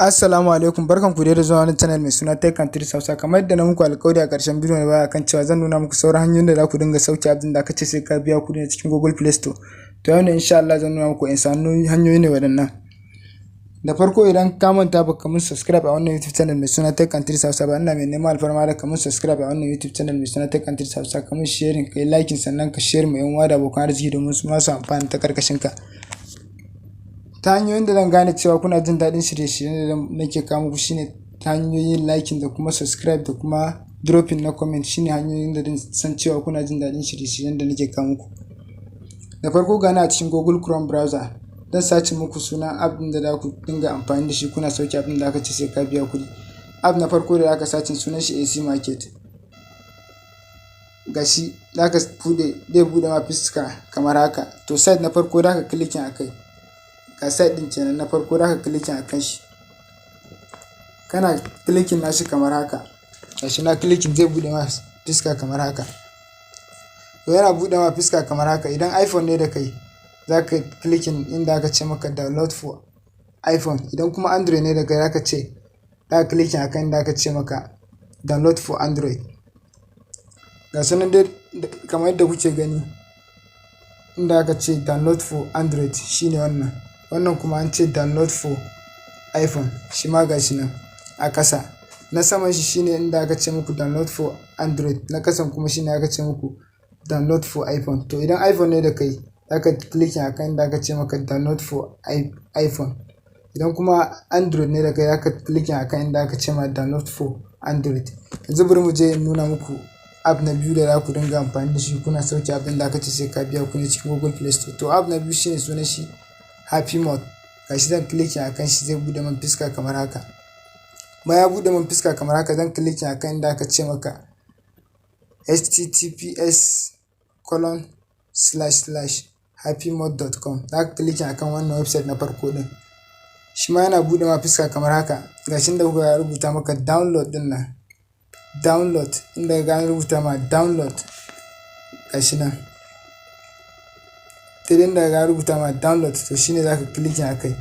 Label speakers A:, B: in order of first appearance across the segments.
A: Assalamu alaikum, barkanku dai da zuwa wannan channel mai suna Tech and Tricks Hausa. Kamar yadda na muku alƙawari a ƙarshen bidiyo na baya kan cewa zan nuna muku sauran hanyoyin da za ku dinga sauke app ɗin da aka ce sai ka biya kuɗi a cikin Google Play Store. To yau ne insha Allah zan nuna muku in hanyoyi ne waɗannan. Da farko, idan ka manta baka mun subscribe a wannan YouTube channel mai suna Tech and Tricks Hausa ba, ina mai neman alfarma da ka mun subscribe a wannan YouTube channel mai suna Tech and Tricks Hausa, ka mun sharing, ka yi liking, sannan ka share ma 'yan uwa da abokan arziki domin su ma su amfana ta karkashin ka. Ta hanyoyin da zan gane cewa kuna jin daɗin shirye-shiryen da nake kawo muku shine ta hanyoyin liking da kuma subscribe da kuma dropping na comment. Shine hanyoyin da zan san cewa kuna jin daɗin shirye-shiryen da nake kawo muku. Da farko, gani a cikin Google Chrome browser, zan sace muku sunan app ɗin da za ku dinga amfani da shi kuna sauke app ɗin da aka ce sai ka biya kuɗi. App na farko da aka sace, sunan shi AC Market. Gashi za ka buɗe, zai buɗe ma fuska kamar haka. To, site na farko da ka clicking a kai, ga site ɗin kenan na farko da ka clicking a kan shi. Kana clicking nashi kamar haka, gashi na clicking, zai buɗe ma fuska kamar haka. To, yana buɗe ma fuska kamar haka, idan iPhone ne da kai, za ka clicking inda aka ce maka "Download for iPhone". Idan kuma Android ne da kai, za ka ce za ka clicking akan inda aka ce maka "Download for Android". Ga sunan dai kamar yadda kuke gani, inda aka ce "Download for Android" shine wannan. Wannan kuma an ce "Download for iPhone", shi ma gashi nan a ƙasa. Na saman shi shine inda aka ce muku "Download for Android", na ƙasan kuma shine aka ce muku "Download for iPhone". To, idan iPhone ne da kai, za ka clicking akan inda aka ce maka "Download for iPhone". Idan kuma Android ne da kai, za ka clicking akan inda aka ce ma "Download for Android". Yanzu bari mu je in nuna muku app na biyu da za ku dinga amfani da shi kuna sauke app ɗin da aka ce sai ka biya kuɗi cikin Google Play Store. To, app na biyu shine sunan shi Happy Mod. Gashi zan clicking akan shi, zai bude min fuska kamar haka. Bayan ya bude min fuska kamar haka, zan clicking akan inda aka ce maka https://happymod.com. Za ka clicking akan wannan website na farko din. Shi ma yana bude ma fuska kamar haka. Gashi inda kuka rubuta maka "Download" din nan, "Download", inda ga an rubuta ma "Download", gashi nan daidai inda ga rubuta ma "Download", to shine zaka clicking akai.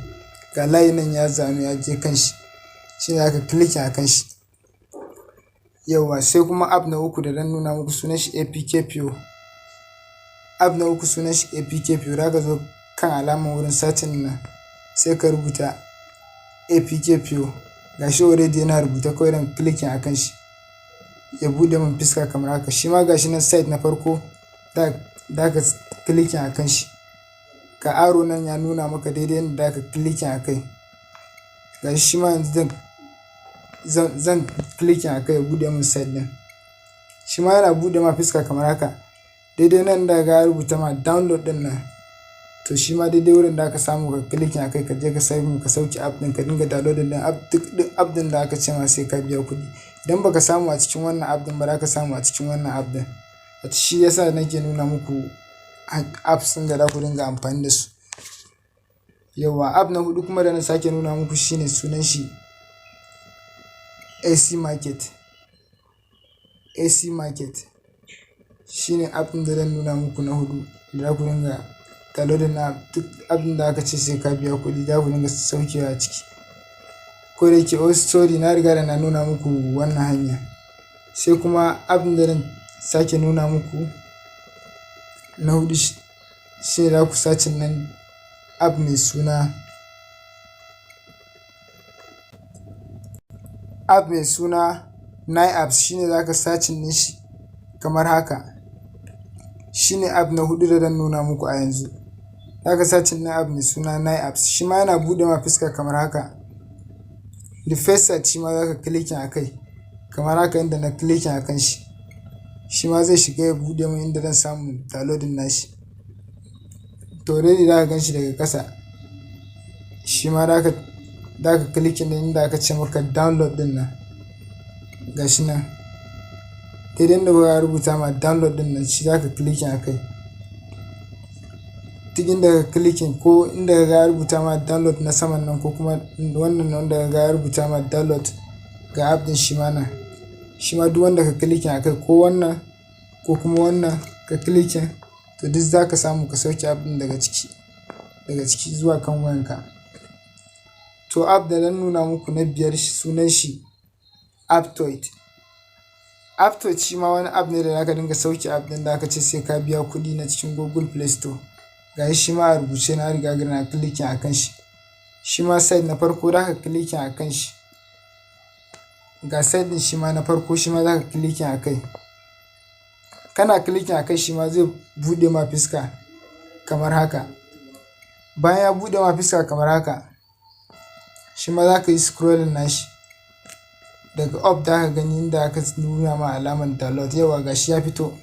A: Ga layi nan ya zanu ya je kan shi, shine zaka clicking akan shi. Yauwa, sai kuma app na uku da zan nuna muku, sunan shi APK Pure. App na uku sunan shi APK Pure. Zaka zo kan alamar wurin searching nan, sai ka rubuta APK Pure. Gashi already yana rubuta, kawai dan clicking akan shi ya bude min fuska kamar haka. Shi ma gashi nan, site na farko da ka clicking akan shi. Ga arrow nan ya nuna maka daidai inda ka clicking akai. Gashi shi ma yanzu zan clicking akai ya bude min site din. Shi ma yana bude ma fuska kamar haka. Daidai nan da ga rubuta ma "Download" din nan, to shi ma daidai wurin da aka samu ka clicking akai, ka je ka samu ka sauke app din, ka dinga downloading din app, duk din app din da aka ce ma sai ka biya kuɗi. Idan baka samu a cikin wannan app din ba, za ka samu a cikin wannan app din. Shi yasa nake nuna muku apps ɗin da za ku dinga amfani da su. Yauwa, app na hudu kuma da na sake nuna muku shine sunan shi AC Market. AC Market shine app ɗin da zan nuna muku na hudu da za ku dinga downloading na duk app ɗin da aka ce sai ka biya kuɗi, za ku dinga saukewa a ciki. Ko da yake, oh sorry, na riga da na nuna muku wannan hanya. Sai kuma app ɗin da zan sake nuna muku na hudu shine za ku searching nan app mai suna Nine Apps. Shine za ka searching din shi kamar haka. Shine app na hudu da zan nuna muku a yanzu. Za ka searching na app mai suna Nine Apps. Shi ma yana buɗe ma fuska kamar haka. The first site, shi ma za ka clicking a kai kamar haka inda na clicking a kan shi. Shi ma zai shiga ya buɗe min inda zan samu downloading nashi. To, already za ka gan shi daga ƙasa. Shi ma za ka clicking din inda aka ce maka "Download" din nan. Gashi nan. Daidai inda kuka rubuta ma "Download" din nan, shi za ka clicking a kai. Duk inda ka clicking, ko inda ka rubuta ma "Download" na saman nan, ko kuma wannan wanda ka rubuta ma "Download", ga app din shi ma nan. Shi ma duk wanda ka clicking a kai, ko wannan ko kuma wannan ka clicking, to duk za ka samu ka sauke app din daga ciki zuwa kan wayanka. To, app da zan nuna muku na biyar, sunan shi Aptoide. Aptoide shi ma wani app ne da zaka dinga sauke app ɗin da aka ce sai ka biya kuɗi na cikin Google Play Store. Ga shi ma a rubuce, na riga na clicking a kan shi. Shi ma site na farko za ka clicking a kan shi. Ga site ɗin shi ma na farko, shi ma za ka clicking a kai. Kana clicking a kai, shi ma zai buɗe ma fuska kamar haka. Bayan ya buɗe ma fuska kamar haka, shi ma za ka yi scrolling nashi daga up, da ka gani inda aka nuna ma alamar download. Yauwa, gashi ya fito.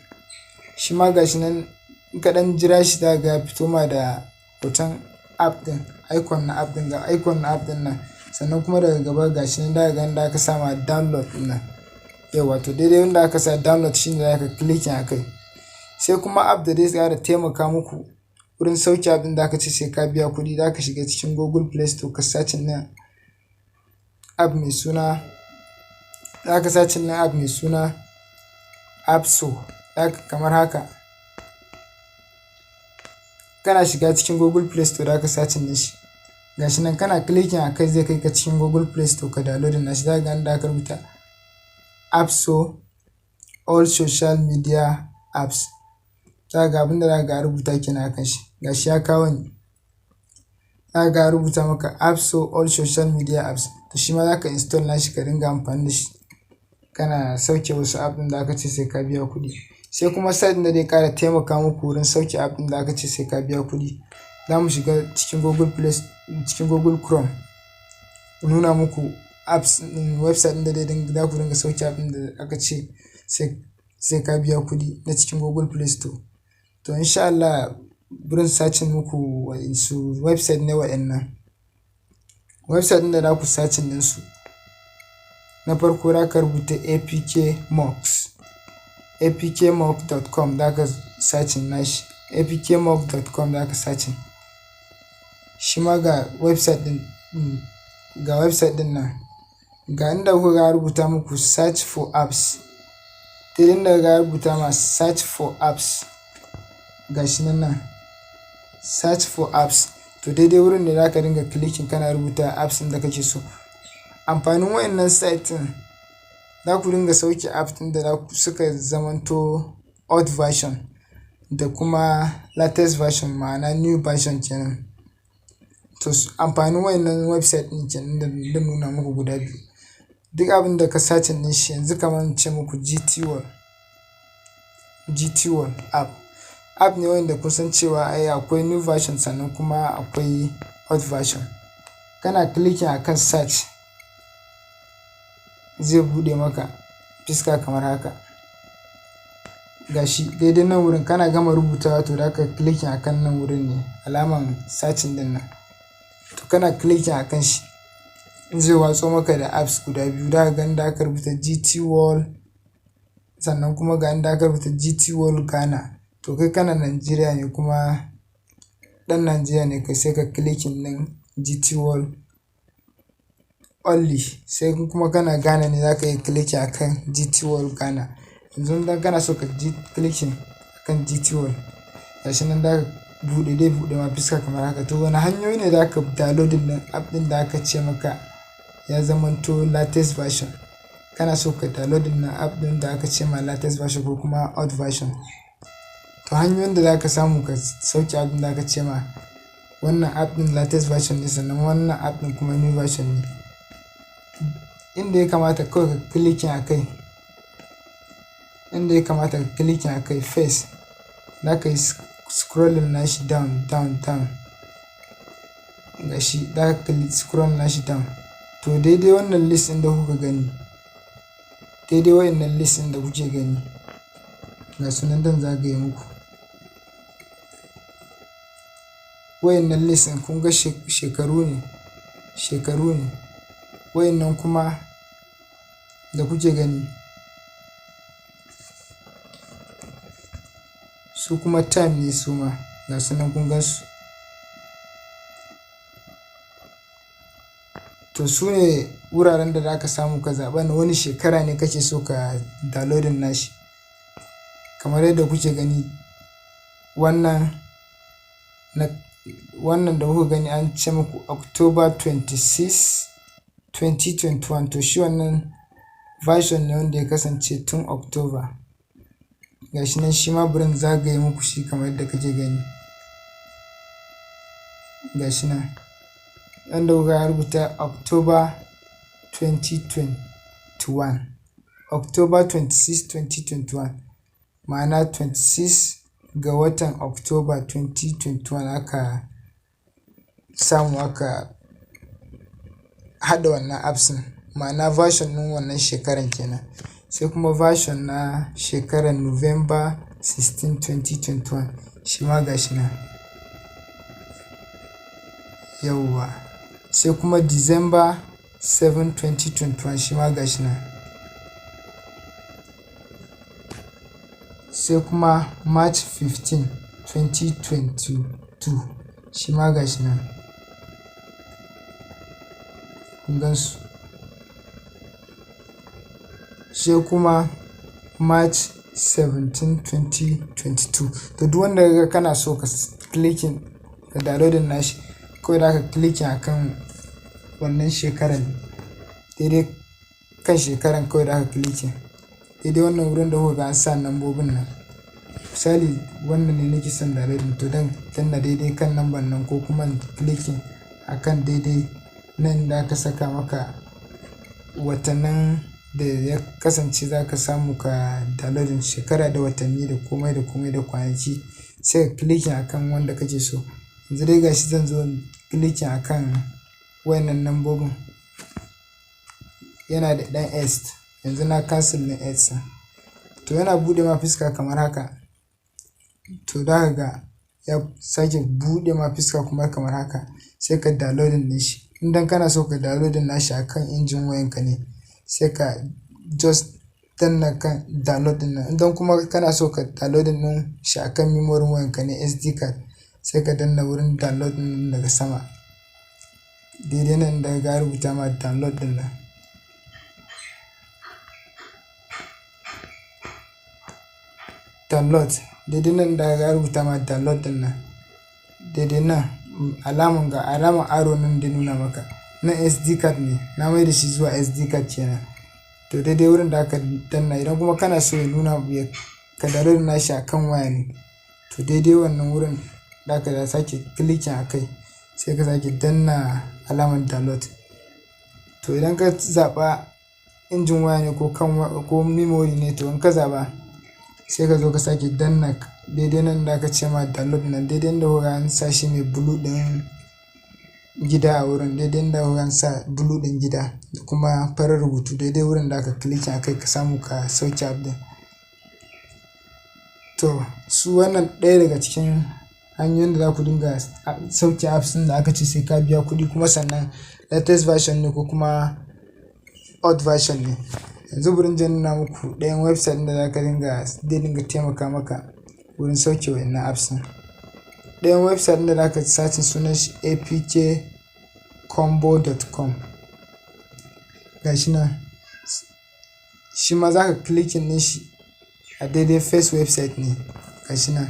A: Shi ma gashi nan, in ka ɗan jira shi, za ga ya fito ma da hoton app ɗin, icon na app ɗin. Ga icon na app ɗin nan. Sannan kuma daga gaba gashi nan, da ga inda aka sa ma download ɗin nan. Yauwa, to daidai wanda aka sa download shine za ka clicking a kai. Sai kuma app da zai ƙara taimaka muku wurin sauke app ɗin da aka ce sai ka biya kuɗi, za ka shiga cikin Google Play Store ka searching na app mai suna, za ka searching na app mai suna Appso kamar haka. Kana shiga cikin Google Play Store, za ka searching din shi. Gashi nan, kana clicking a kai, zai kai ka cikin Google Play Store ka downloading nashi. Za ka ga inda aka rubuta Appso all social media apps. Za ga abinda za ga rubuta kenan akan shi. Gashi ya kawo ni. Za ga rubuta maka Appso all social media apps. To, shi ma za ka install nashi ka dinga amfani da shi, kana sauke wasu app ɗin da aka ce sai ka biya kuɗi. Sai kuma site ɗin da zai ƙara taimaka muku wurin sauke app ɗin da aka ce sai ka biya kuɗi, za mu shiga cikin Google Play, cikin Google Chrome, nuna muku apps ɗin, website ɗin da dai za ku dinga sauke app ɗin da aka ce sai ka biya kuɗi na cikin Google Play Store. To, insha Allah wurin searching muku su website ne waɗannan. Website ɗin da za ku searching ɗinsu, na farko za ka rubuta apkmonks, apkmonk.com za ka searching nashi. apkmonk.com za ka searching. Shi ma ga website ɗin, ga website ɗin nan. Ga inda kuka ga rubuta muku "search for apps". Daidai inda ga rubuta ma "search for apps", ga shi nan nan "search for apps". To, daidai wurin ne za ka dinga clicking kana rubuta apps ɗin da kake so. Amfanin wayannan site ɗin, za ku dinga sauke app ɗin da suka zamanto old version da kuma latest version, ma'ana new version kenan. To, amfanin wayannan website ɗin kenan da zan nuna muku guda biyu. Duk abin da ka searching ɗin shi yanzu, kamar in ce muku GT World, GT World app, app ne wanda kun san cewa ai akwai new version, sannan kuma akwai old version. Kana clicking akan search, zai buɗe maka fuska kamar haka. Gashi daidai nan wurin, kana gama rubutawa, to za ka clicking akan nan wurin ne, alaman searching ɗin nan. To, kana clicking akan shi, zai watso maka da apps guda biyu. Za ka ga inda aka rubuta GT World, sannan kuma ga inda aka rubuta GT World Ghana. To, kai kana Nigeria ne kuma ɗan Nigeria ne kai, sai ka clicking ɗin GT World only. Sai kuma kana Ghana ne, za ka yi clicking akan GT World Ghana. Yanzu idan kana so ka ji clicking akan GT World, gashi nan za ka buɗe, dai buɗe ma fuska kamar haka. To, wane hanyoyi ne za ka downloading ɗin app ɗin da aka ce maka ya zamanto latest version? Kana so ka downloading na app ɗin da aka ce ma latest version ko kuma old version. To, hanyoyin da za ka samu ka sauke app ɗin da aka ce ma wannan app ɗin latest version ne, sannan wannan app ɗin kuma new version ne, inda ya kamata kawai ka clicking a kai, inda ya kamata ka clicking a kai first, za ka yi scrolling nashi down, down, down. Gashi, za ka scroll nashi down. To, daidai wannan list ɗin da kuka gani, daidai wayannan list ɗin da kuke gani, ga su nan dan zagaye muku wayannan list ɗin. Kun ga shekaru ne, shekaru ne wayannan kuma da kuke gani, su kuma time ne su ma, ga su nan kun gan su. To, su ne wuraren da za ka samu ka zaɓa na wani shekara ne kake so ka downloading nashi. Kamar yadda kuke gani, wannan na Wannan da kuka gani an ce muku October 26, 2021. To shi wannan version ne wanda ya kasance tun October. Gashi nan shi ma, bari in zagaye muku shi kamar yadda kake gani. Gashi nan wanda kuka rubuta October 2021, October 26, 2021, ma'ana 26 ga watan October 2021 aka samu aka haɗa wannan apps ɗin, ma'ana version ɗin wannan shekaran kenan. Sai kuma version na shekarar November 16, 2021, shi ma gashi nan. Yauwa, sai kuma December 7, 2021, shi ma gashi nan. Sai kuma March 15, 2022, shi ma gashi nan. Kun gan su. Sai kuma March 17, 2022. To duk wanda kaga kana so ka clicking ka downloading nashi, kawai za ka clicking akan wannan shekaran, daidai kan shekaran kawai za ka clicking daidai wannan wurin da kuka ga an sa lambobin nan. Misali, wannan ne nake son downloading, to dan danna daidai kan lambar nan ko kuma clicking akan daidai nan da aka saka maka watannin da ya kasance za ka samu ka downloading, shekara da watanni da komai da komai da kwanaki, sai ka clicking akan wanda kake so. Yanzu dai gashi zan zo clicking akan wayannan lambobin, yana da ɗan S, yanzu na cancel ɗin S. To yana buɗe ma fuska kamar haka. To za ka ga ya sake buɗe ma fuska kuma kamar haka, sai ka downloading ɗin shi. Idan kana so ka downloading nashi akan injin wayanka ne, sai ka just danna kan download ɗin nan. Idan kuma kana so ka downloading ɗin shi akan memory wayanka ne, SD card, sai ka danna wurin download ɗin daga sama, daidai nan da ga rubuta ma download ɗin nan. Download, daidai nan da ga rubuta ma download ɗin nan, daidai nan alamun, ga alamun arrow nan da nuna maka nan SD card ne, na mai da shi zuwa SD card kenan. To daidai wurin da aka danna. Idan kuma kana so ya nuna ya ka download nashi akan waya ne, to daidai wannan wurin da aka sake clicking a kai, sai ka sake danna alamar download. To idan ka zaɓa injin waya ne ko kan ko memory ne, to in ka zaɓa, sai ka zo ka sake danna daidai nan da aka ce ma download nan, daidai inda kuka an sa shi mai blue ɗin gida a wurin, daidai inda kuka an sa blue ɗin gida da kuma farin rubutu, daidai wurin da aka clicking akai ka samu ka sauke app ɗin. To su wannan ɗaya daga cikin hanyoyin da za ku dinga sauke apps ɗin da aka ce sai ka biya kuɗi, kuma sannan latest version ne ko kuma old version ne. Yanzu bari in je nuna muku ɗayan website ɗin da za ka dinga zai dinga taimaka maka wurin sauke wa'innan apps ɗin. Ɗayan website ɗin da za ka searching, sunan shi apkcombo.com. Gashi nan, shi ma za ka clicking ɗin shi a daidai first website ne. Gashi nan,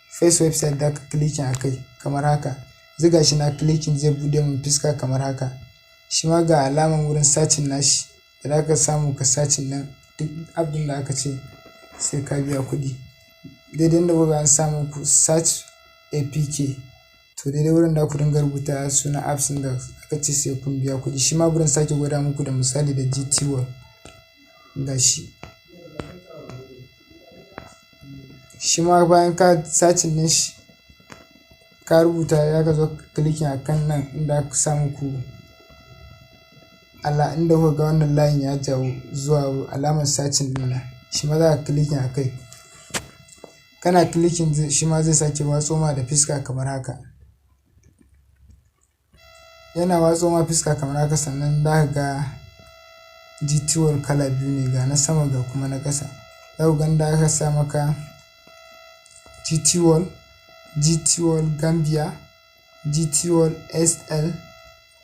A: first website da ka clicking a kai kamar haka. Yanzu gashi na clicking, zai buɗe mun fuska kamar haka. Shi ma ga alaman wurin searching nashi da za ka samu ka searching ɗin duk app ɗin da aka ce sai ka biya kuɗi. Daidai inda kuka an sa muku search APK, to daidai wurin da ku dinga rubuta sunan apps ɗin da aka ce sai kun biya kuɗi. Shi ma bari in sake gwada muku da misali da GT World. Gashi. Shi ma bayan ka searching ɗin shi, ka rubuta, za ka zo clicking a kan nan inda aka sa muku ala, inda kuka ga wannan layin ya jawo zuwa alamar searching ɗin nan, shi ma za ka clicking a kai. Kana clicking, shi ma zai sake watso ma da fuska kamar haka. Yana watso ma fuska kamar haka, sannan za ka ga GT World kala biyu ne, ga na sama ga kuma na ƙasa. Za ku ga inda aka sa maka GT World, GT World Gambia, GT World SL,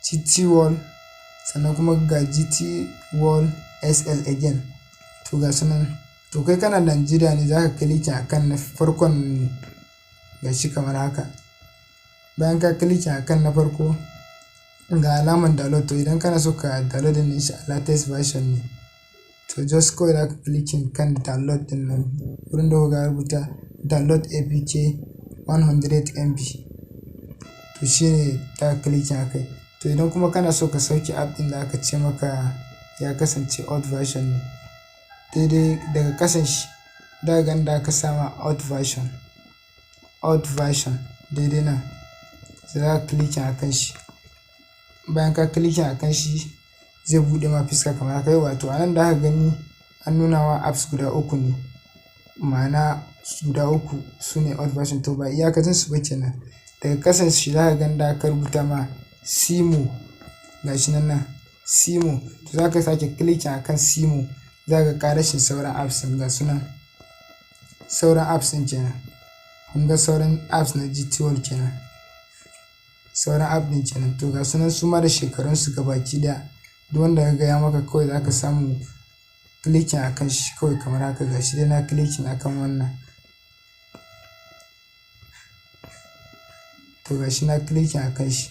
A: GT World, sannan kuma ga GT World SL again. To ga su nan. To kai kana Najeriya ne, za ka clicking akan na farkon ne, ga shi kamar haka. Bayan ka clicking akan na farko, ga alaman download. To idan kana so ka download ɗin shi a latest version ne, to just kawai za ka clicking kan download ɗin nan wurin da kuka rubuta download APK 100 MB, to shine za ka clicking akai. To idan kuma kana so ka sauke app ɗin da aka ce maka ya kasance old version ne, daidai daga kasan shi za ka ga inda aka sama old version, old version, daidai nan sai za ka clicking akan shi. Bayan ka clicking akan shi, zai buɗe ma fuska kamar haka. Yauwa, to anan da aka gani an nuna wa apps guda uku ne, ma'ana guda uku su ne old version. To ba iyakacin su ba kenan. Daga kasan shi za ka ga inda aka rubuta ma see more, gashi nan nan see more. To za ka sake clicking akan see more, za ka ga ƙarashin sauran apps ɗin. Ga su nan, sauran apps ɗin kenan. Kun ga sauran apps na GT World kenan, sauran app ɗin kenan. To ga su nan su ma da shekarun su gabaki ɗaya. Duk wanda ka ga ya maka, kawai za ka samu clicking akan shi kawai kamar haka. Gashi dai na clicking akan wannan. To gashi na clicking akan shi.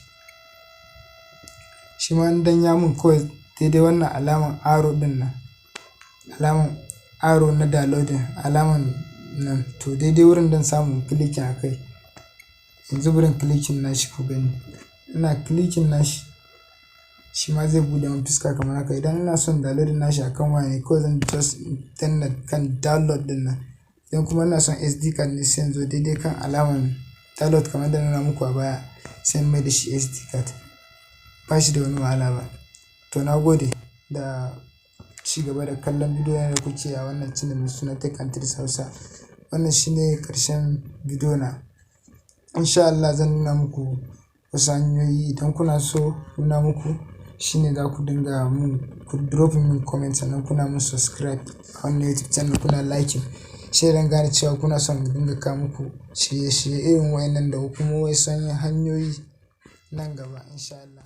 A: Shi ma dan ya mun, kawai daidai wannan alaman arrow ɗin nan, alaman arrow na downloading, alaman nan, to daidai wurin don samun clicking akai. Yanzu bari in clicking nashi ku gani. Ina clicking nashi, shi ma zai buɗe mun fuska kamar haka. Idan ina son downloading nashi akan waya ne, kawai zan just danna kan download ɗin nan. Idan kuma ina son SD card ne, sai in zo daidai kan alaman download kamar da na nuna muku a baya, sai in mai da shi SD card. Ba shi da wani wahala ba. To na gode da ci gaba da kallon bidiyo da kuke a wannan channel mai suna Tech and Tricks Hausa. Wannan shine ƙarshen bidiyo na. Insha Allah zan nuna muku wasu hanyoyi. Idan kuna so nuna muku, shine za ku dinga mun, ku drop min comment, sannan kuna mun subscribe a wannan YouTube channel, kuna liking. Shi dan gane cewa kuna son in dinga kawo muku shirye-shirye irin wayannan da kuma wasu hanyoyi nan gaba, insha Allah.